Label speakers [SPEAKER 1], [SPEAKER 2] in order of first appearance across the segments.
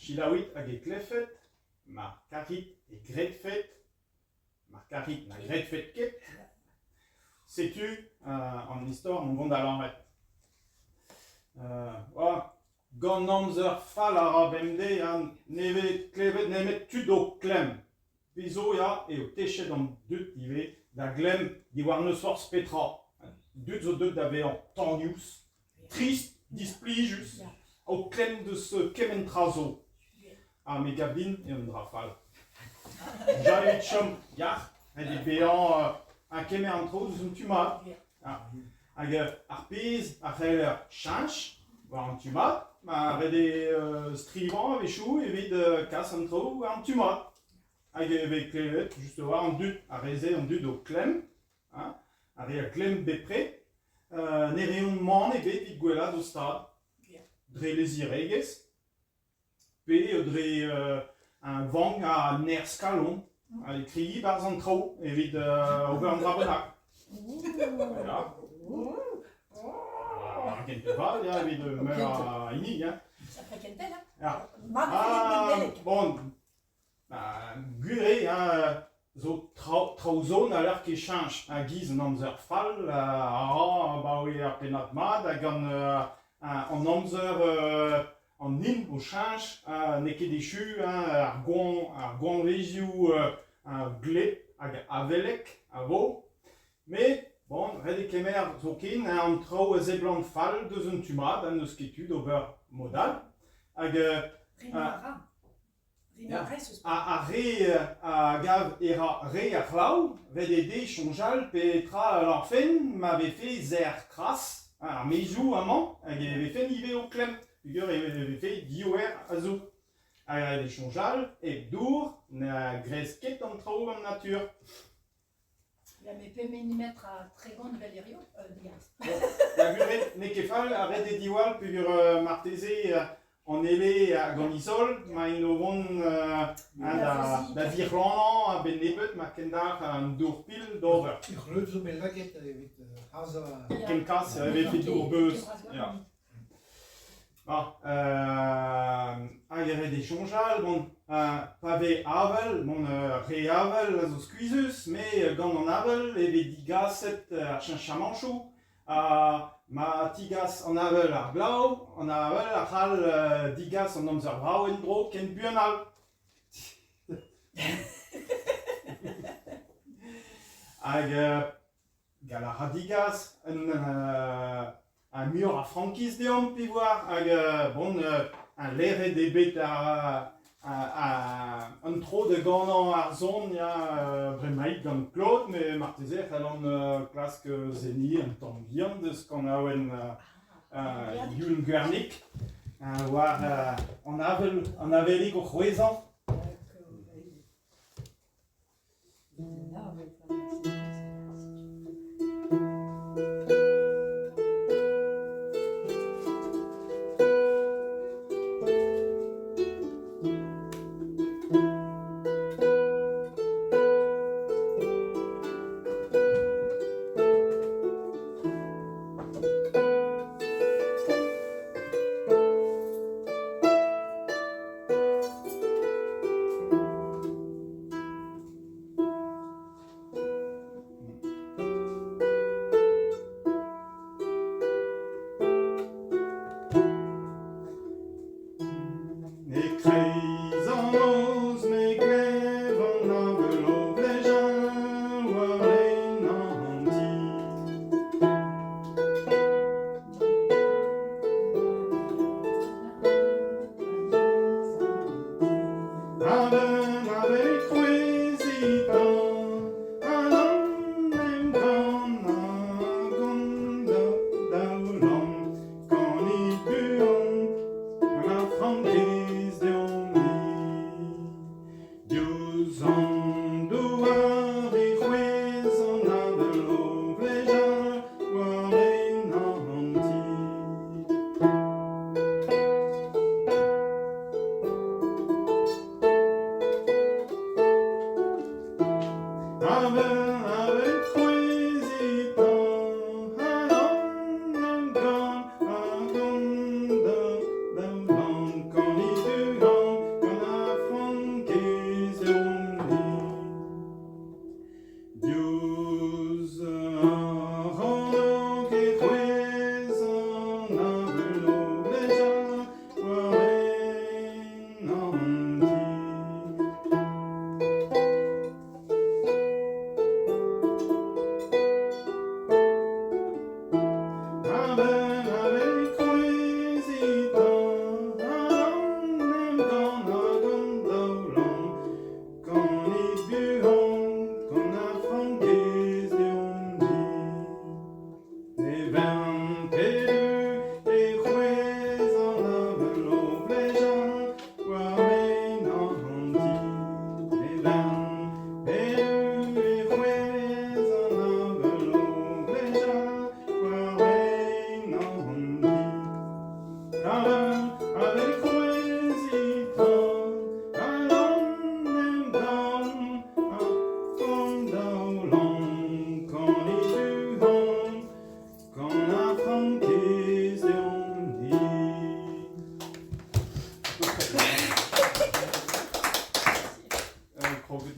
[SPEAKER 1] Selaouit hag e klevfet, mar karit e gredfet, mar karit na gredfet ket. Setu an istor on vont da lâret. Gant amzer fall a ra bemdez ha ne vez klevet nemet tud o klemm. Pezh zo ya eo techet an dud ivez da glemm diwar n'eus forzh petra. Dud zo deuet da vezañ tagnous, trist, displijus, o klemm deus kement tra zo. Ha me gav din eo un dra fall. Dija evit chom yac'h, ret eo bezañ ha kemer an traoù deus un tu mat. Hag ar pezh a c'heller cheñch war an tu mat, ma ret eo skrivañ a-wechoù evit kas an traoù war an tu mat. Hag e vez klevet just war an dud, ar re-se an dud o klemm, hein, ar re a glemm bepred, ne reont mann ebet evit gwellaat o stad dre leziregezh. Pe dre un vank a nerzh-kalon ha e kriiñ 'barzh an traoù evit ober un dra bennak. Ya. Ar gentel vat ya evit meur a hini ya.
[SPEAKER 2] Sapre kentel hein?
[SPEAKER 1] Ya.
[SPEAKER 2] Mat
[SPEAKER 1] Ah, bon, Gwir eo hein, zo traoù zo n'haller ket cheñch a-giz an amzer fall a ra abaoe ar pennad mat ha gant an amzer an hin o cheñch n'eo ket echu hein, ar goañv ar goañvezioù gleb hag avelek a vo. Met bon, ret eo kemer zoken hein, an traoù a seblant fall deus un tu mat ha n'eus ket tu d'ober mod all. Hag Ar re a gav e ra re a c'hlav, ret eo dezhe soñjal petra a lârfen ma vefe sec'h kras ar maezioù amañ hag e vefen ivez o klemm peogwir e vefe diouer a zo. Hag ret eo soñjal hep dour na gresk ket an traoù gant natur.
[SPEAKER 2] Ya, met pemp milimetr ha 30 evel hiziv, diaz.
[SPEAKER 1] Da gwir n'eo ket fall, ha ret eo diwall peogwir marteze an ele hag an isol, ma int o vont da zic'hlanañ a-benn nebeut ma kendalc'h an dour-pil d'ober.
[SPEAKER 3] Ur c'hleuz zo bet lakaet evit harzhañ...
[SPEAKER 1] Ken kas e vefe dour-beuz. Ya. Hag e ret eo soñjal, bon, pa vez avel, bon, re avel a zo skuizhus, met gant an avel e vez digaset ar cheñchamantoù ha ma tigas an avel ar glav, an avel a c'hall digas an amzer vrav en-dro ken buan all. Hag Gall a ra degas un muioc'h a frankiz deomp peogwir hag bon leret eo bet an tro da ganañ ar son ya bremaik gant Claude met marteze e c'hallan klask seniñ un tamm bihan deus kanaouenn Youn Gwernig war an avel an avelig o c'hwezhañ. E-kreiz an noz me glev an avel o vlejal war lein an ti. Diouzh an douar e c'hwezh an avel o vlejal war lein an ti. Avel, avel c'hwezhit an an gant, a gant da daou lann, kanit unan.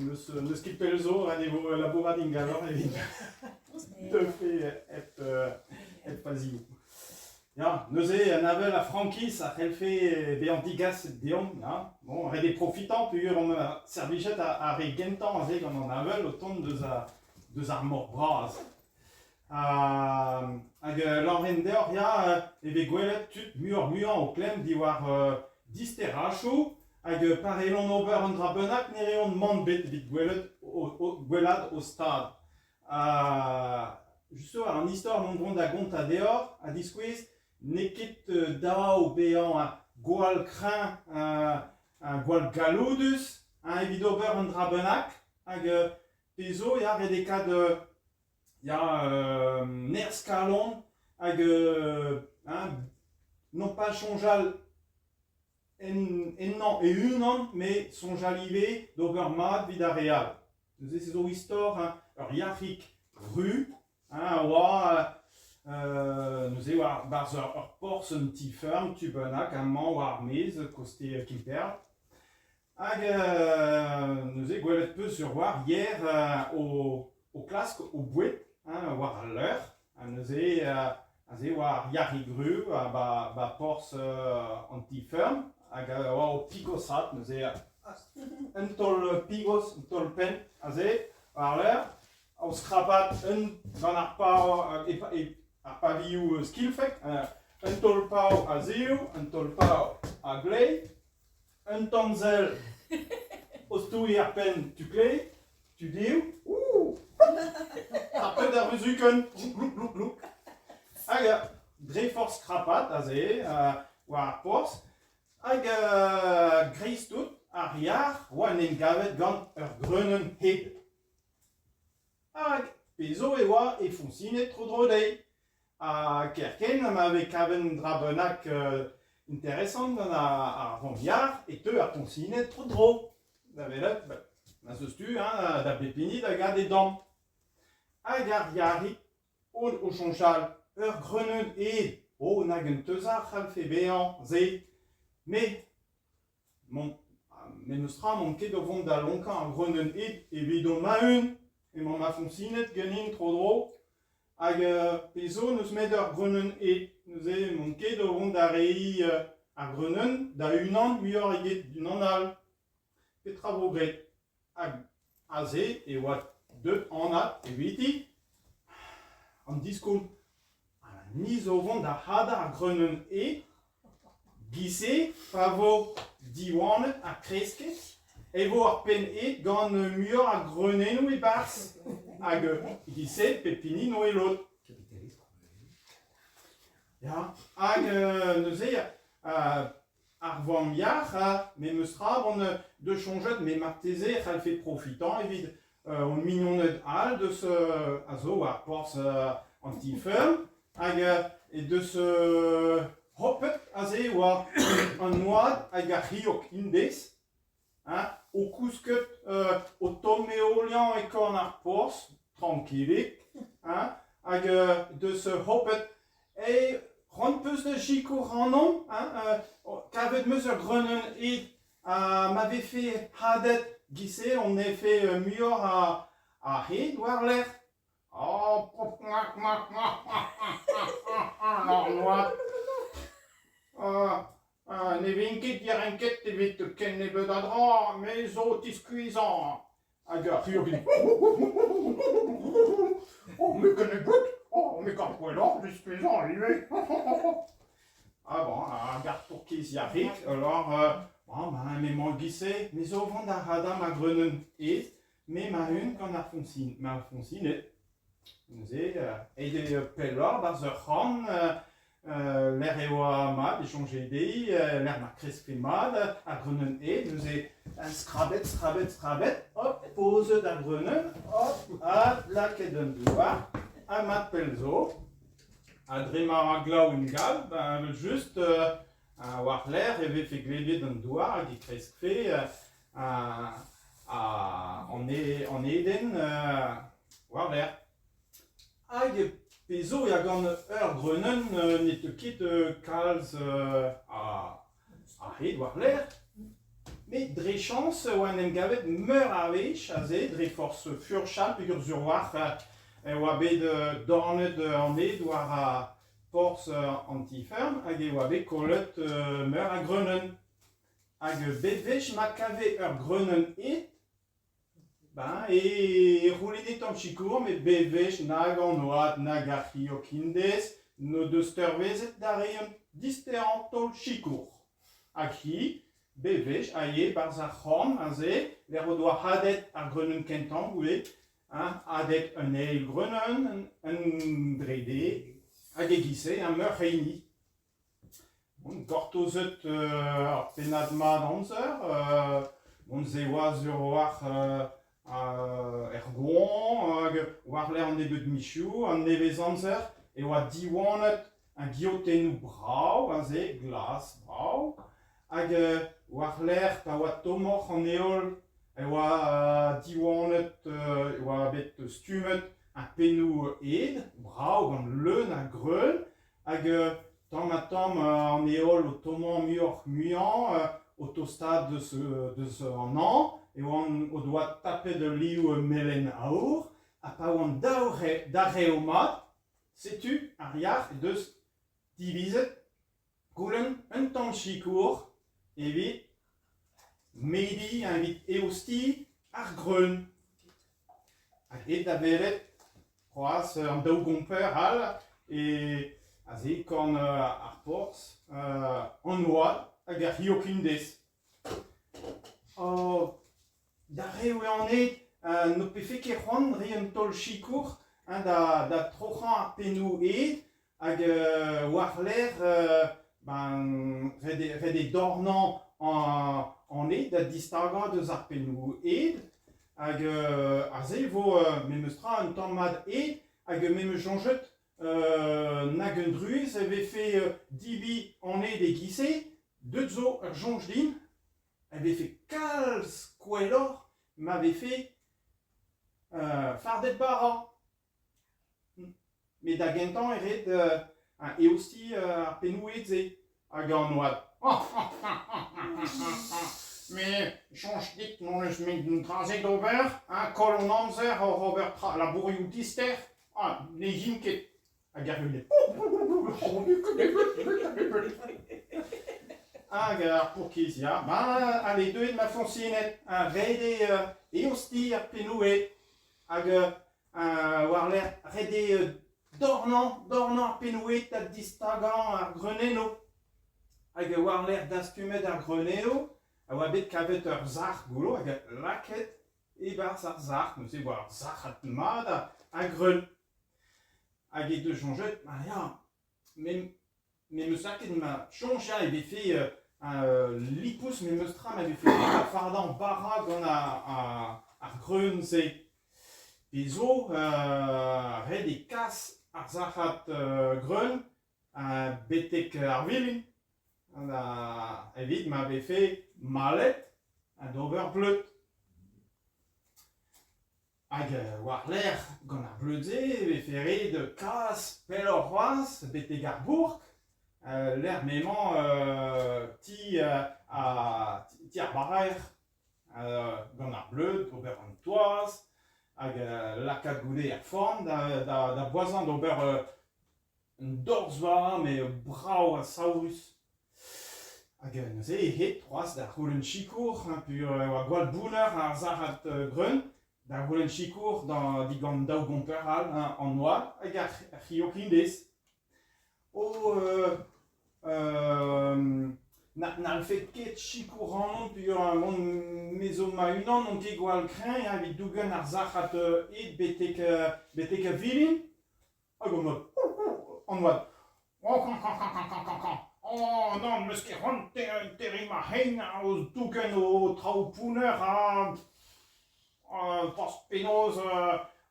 [SPEAKER 1] N'eus ket pell zo ha ne vo labourat ingaloc'h evit teufe hep, hep fazioù. Ya, neuze an avel a frankiz a c'hellfe bezañ digaset deomp. Ya. Bon, ret eo profitañ peogwir omp servijet ar re gentañ aze gant an avel o tont deus, a, deus ar mor bras. Hag lâren deoc'h ya e vez gwelet tud muioc'h-muiañ o klemm diwar disterachoù hag pa c'hellont ober un dra bennak ne reont mann ebet evit gwelet gwellaat o stad. Ha just war an istor mont vont da gontañ deoc'h ha diskouez n'eo ket dav bezañ gwall kreñv ha gwall galloudus evit ober un dra bennak hag pezh zo ya ret eo kaout Ya, nerzh-kalon hag hein, non pas soñjal ennañ e-unan met soñjal ivez d'ober mat evit ar re all. Neuze se zo istor hein, ur yac'hig ru hein, a oa neuze war 'barzh ur porzh un ti-feurm tu bennak amañ war ar maez koste Kemper. Hag neuze gwelet 'peus ur war yer o klask o boued hein, war al leur. Ha neuze aze e oa ar Yarig Ru ba ba porzh an ti-feurm hag a oa o pigosat neuze un taol pigos, un taol penn aze war leur, o skrapat un gant ar pav ar pavioù skilfek, un taol pav a-zehou, un taol pav a-gleiz. Un tamm sell o stouiñ ar penn tu kleiz, tu dehoù. Ouh Tapet ar ruzukenn. Gloup, gloup, gloup. Hag dre forzh krapat aze war ar porzh hag dreist-tout ar yar oa en em gavet gant ur greunenn hed. Hag pezh zo e oa e foñsined tro-dro dezhi. Ha kerkent ha ma vez kavet un dra bennak interesant gant ar vamm-yar e teu ar foñsined tro-dro da welet ma 'z eus tu hein, da bep hini da gad e damm. Hag ar yarig o soñjal ur greunenn ed, oh nag un teuzar c'hallfe bezañ se. Me Mont memes tra n'on ket o vont da lonkañ ar greunenn ed evidon ma-un. Emañ ma foñsined ganin tro-dro. Hag pezh zo n'eus met ur greunenn ed. Neuze n'on ket o vont da reiñ ar greunenn da unan muioc'h eget d'unan all. Petra vo graet? Hag aze e oa deuet anat eviti an diskoulm. Ha ni zo vont da hadañ ar greunenn ed. Giz-se, pa vo diwanet ha kresket, e vo ar penn-ed gant muioc'h a greunennoù e-barzh. Hag e-giz-se, pep hini 'no e lod. Ya, hag neuze ar vamm-yar ha memes tra bon deus soñjet met marteze e c'hallfe profitañ evit hon mignoned all deus a zo war porzh an ti-feurm hag he deus hopet aze e oa an oad hag ar c'hriog indez hein, o kousket o tomm-heoliañ e korn ar porzh trankilik hein, hag deus hopet e c'hoant 'peus da sikour ac'hanomp hein, kavet 'm eus ur greunenn ed ha ma vefe hadet giz-se on nefe muioc'h a hed war-lerc'h. Oh, ne vin ket direnket evit ken nebeut a dra, me zo o tiskuizhañ. Hag ar c'hurgin. Oh, me kennebeut Oh, me gav gwelloc'h diskuizhañ ivez. Ah bon, hag ar paourkaezh Yarig, alors, bon, ben, m'emañ e-giz-se, me zo o vont da hadañ ma greunenn ed, Me ma-un gant ar foñsin, ma foñsined. Neuze, aet eo pelloc'h 'barzh ur c'horn lec'h e oa mat, e soñje dezhi, lec'h ma kreskfe mat ar greunenn ed. Neuze, skrabet, skrabet, skrabet, hop, pozet ar greunenn, hop, ha lakaet an douar, ha mat pell zo. Ha dre ma ra glav ingal, ben evel-just, war-lerc'h e vefe glebiet an douar hag e kreskfe an edenn war-lerc'h. Hag pezh zo ya gant ur greunenn ne teu ket kalz a hed war-lerc'h. Met dre chañs e oa en em gavet meur a wech aze dre forzh furchal peogwir sur 'walc'h e oa bet dornet an ed war ar porzh an ti-feurm hag e oa bet kollet meur a greunenn. Hag bep wech ma kave ur greunenn ed, ben e c'houlenne tamm sikour met bep wech nag an oad nag ar c'hioc-indez n'o deus teurvezet da reiñ un disterañ taol sikour. Hag hi, bep wech, a ye 'barzh ar c'horn aze lec'h o doa hadet ar greunenn kentañ goude, hein, hadet un eil greunenn, un drede, hag e-giz-se ha meur a hini. Bon, gortozet ur pennad mat amzer, bon se oa sur a-walc'h er goañv hag war-lerc'h an nebeud mizioù, an nevez-amzer e oa diwanet ar geotennoù brav aze, glas brav, hag war-lerc'h pa oa tommoc'h an heol e oa diwanet, e oa bet stummet ar pennoù ed brav gant leun a greun Hag tamm-ha-tamm an heol o tommañ muioc'h-muiañ, o tostaat deus an hañv, e oant o doa tapet ul liv melen aour, ha pa oant darev mat, setu ar yac'h he deus divizet goulenn un tamm sikour evit mediñ, evit eostiñ ar greun. Hag aet da welet c'hoazh an daou gomper all e aze korn ar porzh, an oad hag ar c'hiokindez. Oh, darev eo an ed, n'ho pefe ket c'hoant reiñ un taol sikour hein, da troc'hañ ar pennoù ed hag war-lerc'h ben ret eo dornañ an ed da distagañ deus ar pennoù ed hag aze e vo memes tra un tamm mat ed hag me 'meus soñjet nag un druez e vefe debriñ an ed e-giz-se deut zo ur soñj din e vefe kalz gwelloc'h ma vefe fardet bara. Met da gentañ e ret eostiñ ar pennoù-ed-se hag an oad. Me soñj dit n'hon eus met un dra-se d'ober, hein, koll hon amzer oc'h ober tra labourioù dister, ah, ne yin ket. Hag ar Hag ar paourkaezh ya, ben, allez, deuet ma foñsined, ha ret eo eostiñ ar pennoù-ed. Hag war-lerc'h ret eo dornañ, dornañ ar pennoù-ed da distagañ ar greunennoù. Hag war-lerc'h dastumet ar greunennoù a oa bet kavet ur sac'h goullo hag lakaet e-barzh ar sac'h, neuze e oa ur sac'had mat a greun. Hag he deus soñjet, ma ya, me Me 'meus lakaet ma soñj ya e vefe lipous memes tra ma vefe da fardañ bara gant ar greun-se. Pezh zo ret eo kas ar sac'had greun betek ar vilin evit ma vefe malet ha d'ober bleud. Hag war-lerc'h gant ar bleud-se e vefe ret kas pelloc'h c'hoazh betek ar bourk lec'h m'emañ ti ti ar baraer gant ar bleud ober an toaz hag lakaat goude er forn da boazhañ d'ober un dorzh war met brav ha saourus. Hag neuze e het c'hoazh da c'houlenn sikour, hein, peogwir e oa gwall bounner ar sac'had greun, da c'houlenn sikour digant daou gomper all, hein, an oad hag ar c'hiokindez. Oh, n'hallfed ket sikour ac'hanon peogwir mont me zo ma-unan n'on ket gwall kreñv hein, evit dougen ar sac'had ed betek ar vilin. Hag an oad, an oad. Oh non, 'meus ket c'hoant terriñ ma c'hein o tougen ho traoù pounner ha forzh penaos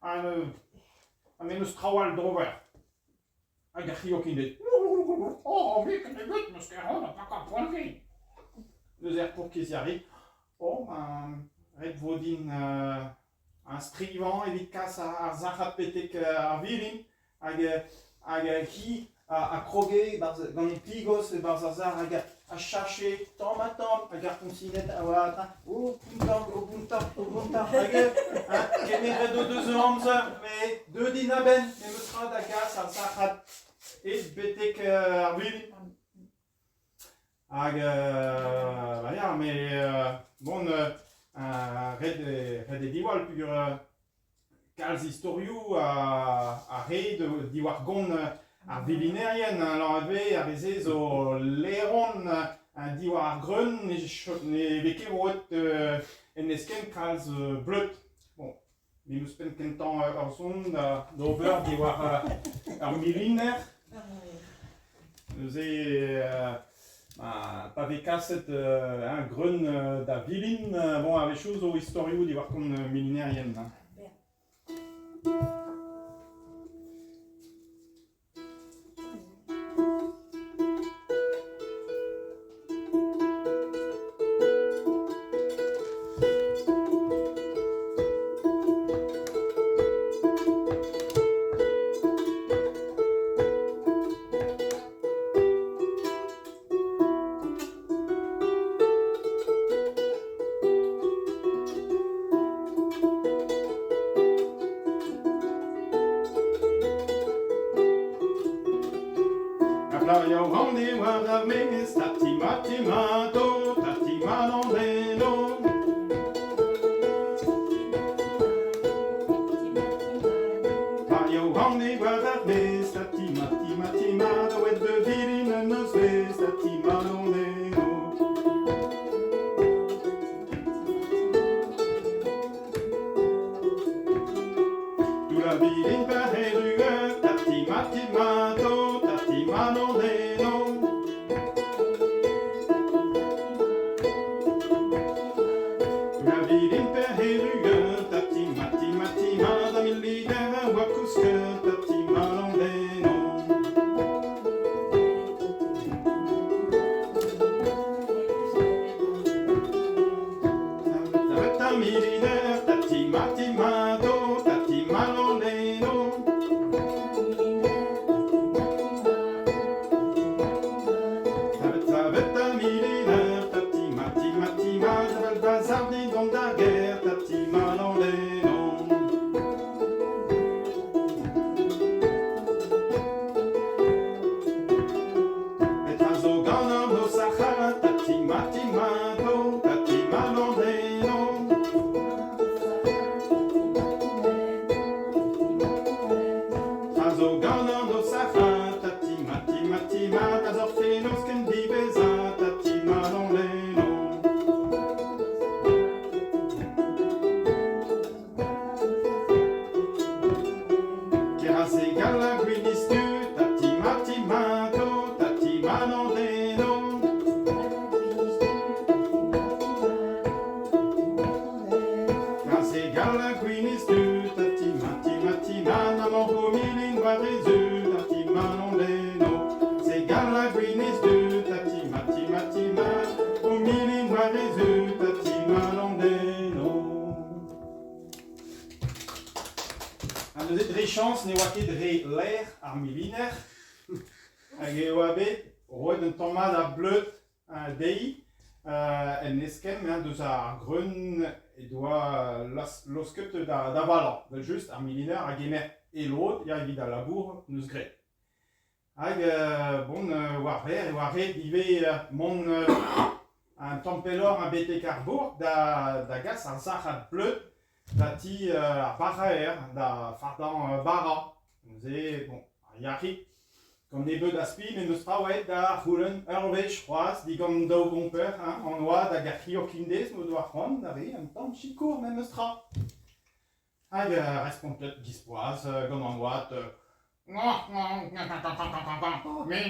[SPEAKER 1] ha me 'meus traoù all d'ober. Hag ar c'hiokined. Oh, biken ebet, 'meus ket c'hoant da pakañ poan-kein. Neuze ar paourkaezh Yari. Oh, ben, ret vo din ha skrivañ evit kas ar sac'had betek ar vilin hag hag hi a kroge e-barzh gant he pigos e-barzh ar sac'h hag a chache tamm-ha-tamm hag ar foñsined a oa o bountañ, o bountañ, o bountañ hag kemeret o deus o amzer met deuet int a-benn memes tra da gas ar sac'had aet betek ar vilin. Hag ba ya, met bon ret eo diwall peogwir kalz istorioù a red diwar gont ar vilinerien lâret 'vez ar re-se zo laeron diwar ar greun ne vez ket roet en eskemm kalz bleud. Bon, me 'm eus penn kentañ ur son d'ober diwar ur miliner. Neuze pa vez kaset greun da vilin, bon a-wechoù zo istorioù diwar kont milinerien. Ar plac'h yaouank eo war ar maez, tati-mati-mato, tati-malandeno. Plac'h yaouank eo war ar maez, tati-mati-mati-mat, oet da vilin un nozvezh, tati-malandeno. Toull ar vilin pa erru tati-mati-mato, tati-malandeno. Toull ar vilin pa erru tati-mati-mati-mat, ha miliner a oa kousket, tati-malandeno. Savet ar miliner, tati-mati-mato, tati-malandeno. Savet, savet ar miliner, tati-mati-mati-mat, aval va zardin dont d'ar gêr, tati-malandeno. Petra zo gant an osac'had, tati-mati-mato, tati-malandeno. Tra zo gant an osac'had, tati-mati-mati-mat, a zor fenoz ken diwezhat, tati-malandeno. Kerasegal ha gwinizh-du, tati-mati-mato, tati-malandeno. Kerasegal ha gwinizh-du, tati-mati-mati-mat, amañ ho milin war he zu, tati-malandeno. Segal ha gwinizh-du, tati-mati-mati-mat, ho milin war he zu, tati-malandeno. Ha neuze dre chañs ne oa ket re laer ar miliner hag e oa bet roet un tamm mat a bleud dezhi en eskemm deus ar greun he doa laosket da valañ. Evel-just ar miliner a gemer e lod ya evit al labour 'neus graet. Hag bon war-lerc'h e oa ret ivez mont un tamm pelloc'h betek ar bourk da gas ar sac'had bleud da ti ar baraer da fardañ bara. Neuze bon ar yac'hig gant nebeut a spi memes tra oa aet da c'houlenn ur wech c'hoazh digant daou gomper hein, an oad hag ar c'hioc'h-indez m'o doa c'hoant da reiñ un tamm sikour memes tra. Hag respontet dispoaz gant an oad Me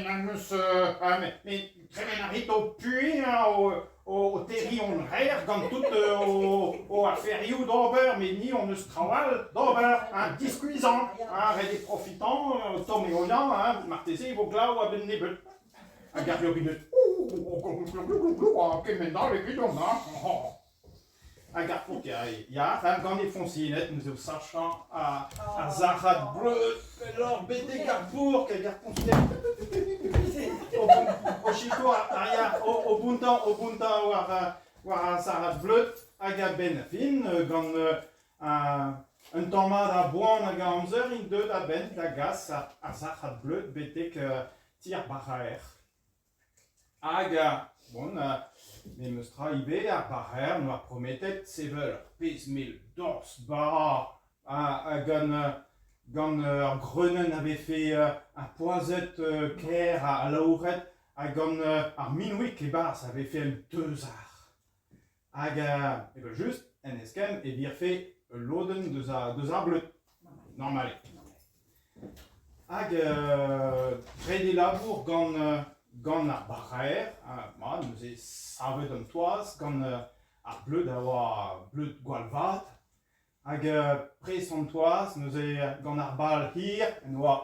[SPEAKER 1] n'am eus met tremen a rit ho puhez o terriñ hon reer gant tout ho aferioù d'ober met ni hon eus traoù all d'ober hein, diskuizhañ hein, ret eo profitañ tomm eo ya hein, marteze e vo glav a-benn nebeut. Hag ar c'hloc'hided kement all evidon hein. Hag ar paotr ya, gant e foñsined neuze o sachañ ar sac'had bleud pelloc'h betek ar bourk hag ar foñsined o o sikour ar yar o bountañ o bountañ war war ar sac'had bleud hag a-benn ar fin gant un tamm mat a boan hag a amzer int deuet a-benn da gas ar sac'had bleud betek ti ar baraer. Hag bon, memes tra ivez, ar baraer 'noa prometet sevel ur pezh mell dorzh bara ha gant gant ur greunenn a vefe ar poazhet kaer ha alaouret ha gant ar minwig e-barzh a vefe un teuzar. Hag evel-just, en eskemm e virfe ul lodenn deus deus ar bleud. Normal eo. Hag graet e labour gant gant ar baraer, mat, neuze savet an toaz gant ar bleud a oa bleud gwall vat. Hag prest an toaz, neuze gant ar bal hir en doa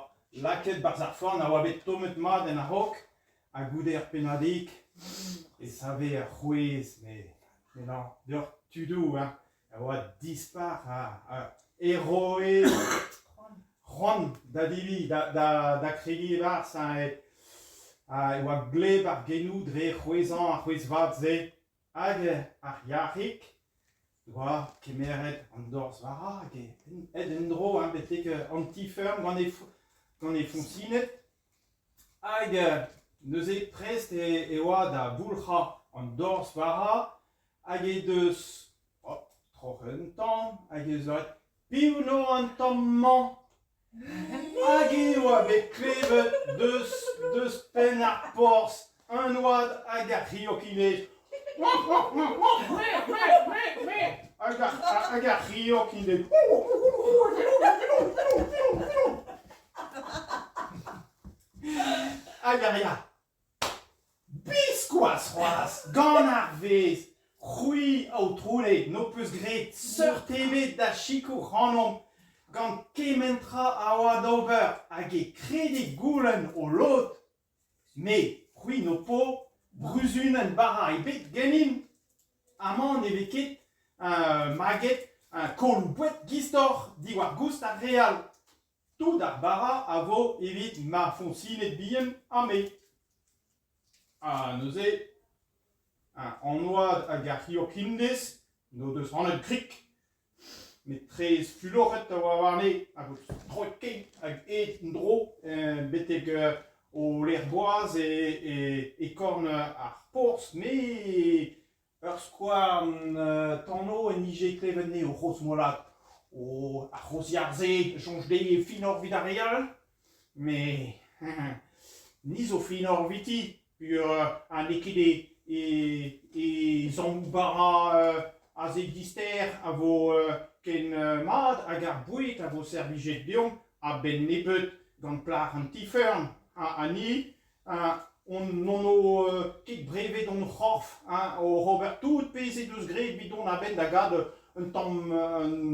[SPEAKER 1] lakaet 'barzh ar forn a oa bet tommet mat en a-raok ha goude ur pennadig e save ur c'hwezh met met deoc'h tudoù hein, a oa dispar ha e roe c'hoant da debriñ da kregiñ e-barzh hein, ha e oa gleb ar genoù dre c'hwezhañ ar c'hwezh vat-se. Hag ar yac'hig 'oa kemeret an dorzh vara hag aet en-dro hein, betek an ti-feurm gant e gant e foñsined. Hag neuze prest e oa da voulc'hañ an dorzh vara hag he deus oh, troc'het un tamm hag he deus lavaret Piv 'no an tamm-mañ? Hag e oa bet klevet deus deus penn ar porzh un oad hag ar c'hiokinez hag ar hag ar c'hiokinez hag ar ya Biskoazh c'hoazh, gant ar vezh, c'hwi, aotrounez, n'ho peus graet seurt ebet da sikour ac'hanomp gant kement tra a oa d'ober hag e krede goulenn ho lod. Me, c'hwi n'ho po bruzunenn bara ebet ganin. Amañ ne vez ket maget kolloù boued giz-deoc'h diwar-goust ar re all. Tout ar bara a vo evit ma foñsined bihan ha me. Ha neuze, an oad hag ar c'hiokindez n'o deus rannet grik. Met traezh fuloc'het a oa warne hag o troet keit hag aet en-dro betek o lec'h boaz e korn ar porzh. Me Ur skouarn tano en dije klevet anezhe o c'hrozmolat. O, ar c'hozh yar-se a soñj dezhi eo finoc'h evit ar re all. Met ni zo finoc'h eviti peogwir ha n'eo ket e e zammoù bara aze dister a vo ken mat hag ar boued a vo servijet deomp a-benn nebeut gant plac'h an ti-feurm ha ni N'hon o ket brevet hon c'horf hein, oc'h ober tout pezh he deus graet evit dont a-benn da gad un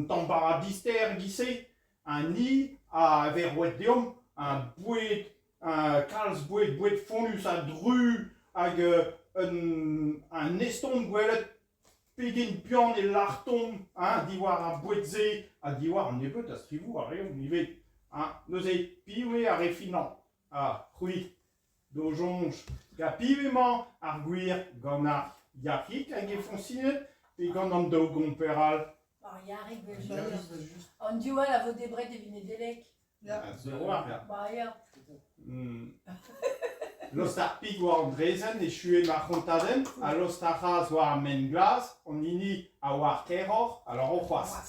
[SPEAKER 1] tamm bara dister e-giz-se. Ha ni a vez roet deomp boued, kalz boued, boued fonnus ha dru hag un eston gwelet pegen buan e lârtomp hein, diwar ar boued-se ha diwar an nebeud a strivoù a reomp ivez. Hein. Neuze, piv eo ar re finañ? Ha c'hwi, d'ho soñj, gant piv emañ ar gwir, gant ar yac'hig hag e foñsined pe gant an daou gomper all?
[SPEAKER 2] Ar yarig evel-just. An div all a vo debret evit Nedeleg.
[SPEAKER 1] Ya. Se oar, ya.
[SPEAKER 2] Ba ya.
[SPEAKER 1] Lost ar pig war an draezhenn echuet ma c'hontadenn ha lost ar c'hazh war ar maen glas, an hini a oar kaeroc'h a lâro c'hoazh.